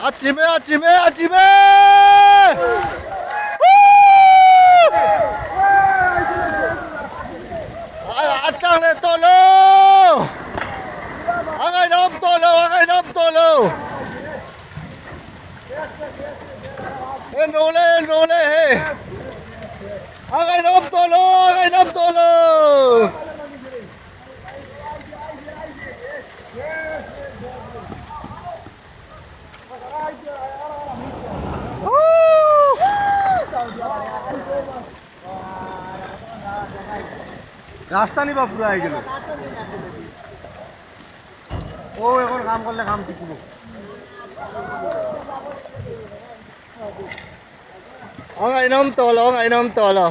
A chim e, a chim e, a chim e! A tlang leh tawh lo! A ngaihnawm tawh lo, a ngaihnawm tawh lo! En rawh le, en rawh le hei! A ngaihnawm tawh lo, a ngaihnawm tawh lo! রাস্তা নিবা পুরা হয়ে গেল ও এখন কাম করলে কাম শিখব A ngaihnawm tawh lo, a ngaihnawm tawh lo.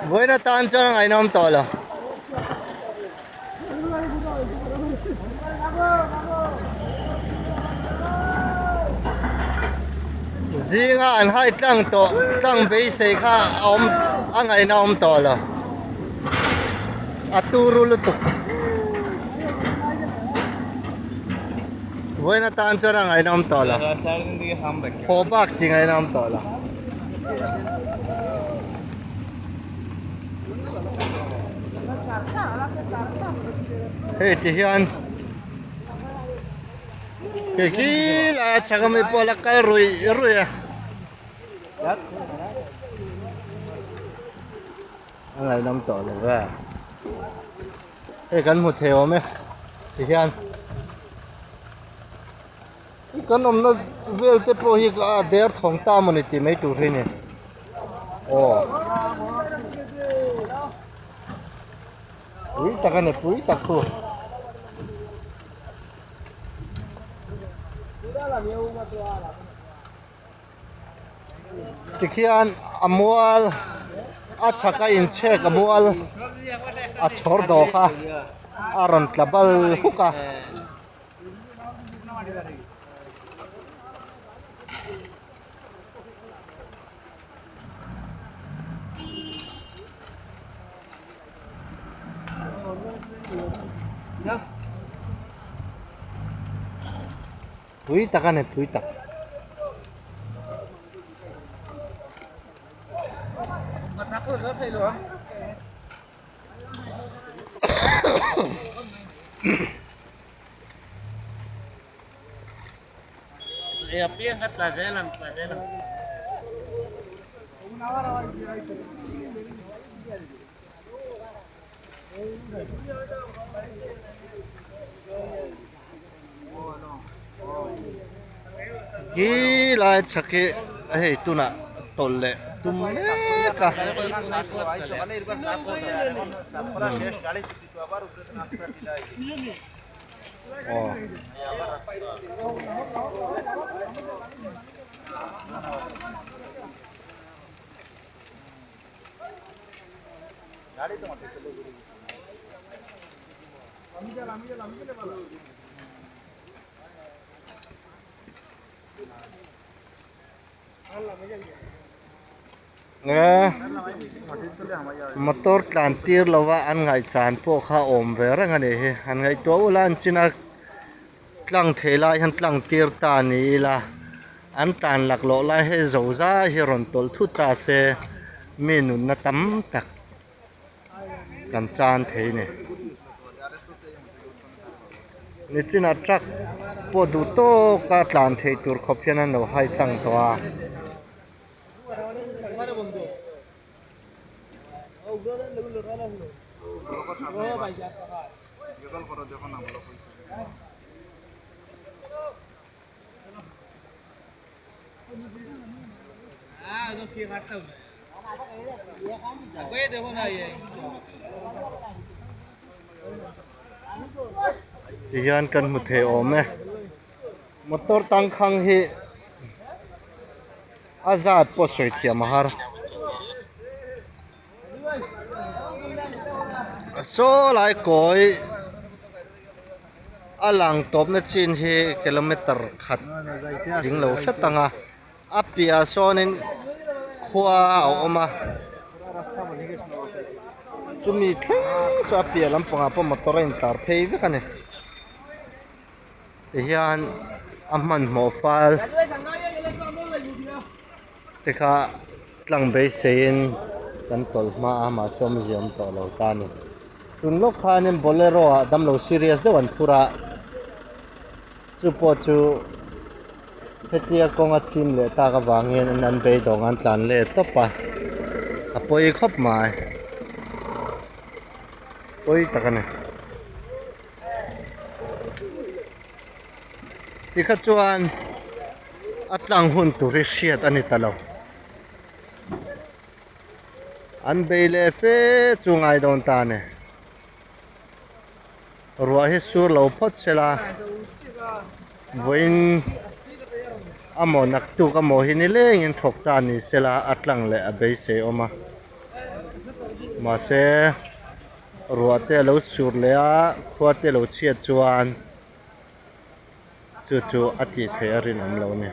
Vawiin atan chuan a ngaihnawm tawh lo. Zinga an hai tlang tawh tlang beisei kha a awm a ngaihna a awm tawh lo. A turu lutuk. Vawiin atan chuan a ngaihnawm tawh lo. Haw bak chi ngaihnawm tawh lo. Hei ti hian hei khi lai a chhak ami pawh a la kal ruih ruih a. A ngaihnawm tawh lo ve. Hei kan hmu thei awm e ti hian kan awmna vel te pawh hi a der thawng ta mawni tih mai tur hi a ni aw pui tak a ni pui tak khu. Tikhian a mual a chhak a inchhek a mual a chhawr dawk a a rawn tla bal huk a. Pui tak a ni pui tak. Khi lai chhak hi hei tunah tawlh leh tum mek a. Aw. Motor tlan tir lova an ngaihchan pawh kha a awm ve reng a nih hi han ngaihtuah ula an chin a tlang thei lai hian tlang tir ta ni ila an tlan laklawh lai hi zo zai hi rawn tawlh thut ta se mi nunna tam tak. Kan chan thei ni. Nichinah truck pawh duh tawk a tlan theih tur khawp hian an lo hai tlang tawh a. Tihian kan hmu thei awm e motor tangkhang hi a zat pawh sawi thiam a har saw lai kawi. A lang tawpna chin hi kilometer khat ding lo hret ang a a piahah sawnin khua a awm a chumi thleng chu a piah lampangah pawh motor a intlar phei vek a ni tihian. A hmanhmawh fal te kha tlang beiseiin kan tawlh hma a mahse awmzia awm tawh lo ta a ni. Tun lawk khanin bolero ah damlo serious deuh an phur a, chu pawh chu hetia kawng a chim leh tak avangin an beidawng an tlan leh tawp a, a pawi khawp mai, pawi tak a ni. Tikha chuan a tlang hun tur hi hriat a ni ta lo. An bei leh fe chu ngai dawn ta a ni. Ruah hi sur lo phawt se la, vawiin amaw naktuk amaw hi nilengin thawk ta ni se la a tlang leh a beisei awm a. Mahse ruah te a lo sur leh a, khua te a lo chhiat chuan. Chu chu a tih theih a rinawm lo a ni.